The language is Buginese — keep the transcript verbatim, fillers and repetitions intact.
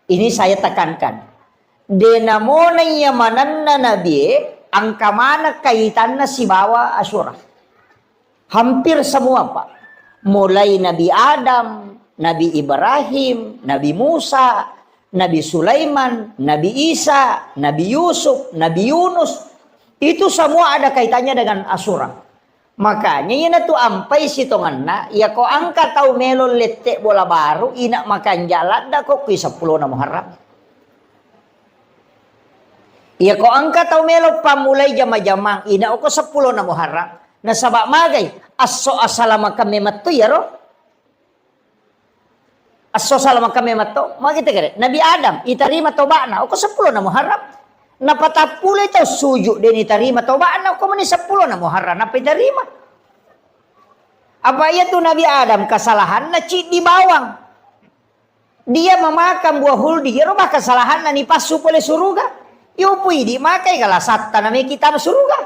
Ini saya tekankan. De namona iya manenna nabie, engka maneng kaitanna sibawa Asyura. Hampir semua, Pak. Mulai Nabi Adam, Nabi Ibrahim, Nabi Musa, Nabi Sulaiman, Nabi Isa, Nabi Yusuf, Nabi Yunus. Itu semua ada kaitannya dengan Asyura. Makanya iyanatu ampai sitongenna, iyako engka tau melo lette bola baru, ina makanja ladda ko kui seppulona Muharram. Iyako engka tau melo pammulai jama-jamang, ina oko seppulona Muharram. Nasaba magai, esso asalamakeng memetto iyaro. Esso salamakkang memetto, magi tegere. Nabi Adam, itarima toba'na, oko seppulona Muharram. Napatappulai tau suju, de nitarima toba'na, oko meni seppulona Muharram, napa itarima. Apa iyatu Nabi Adam, kesalahanna ciddi bawang. Dia memakan buah huldi, iyaro bah kesalahanna nipassu pole suruga. Yopu idi makai galasatta nameki tama suruga.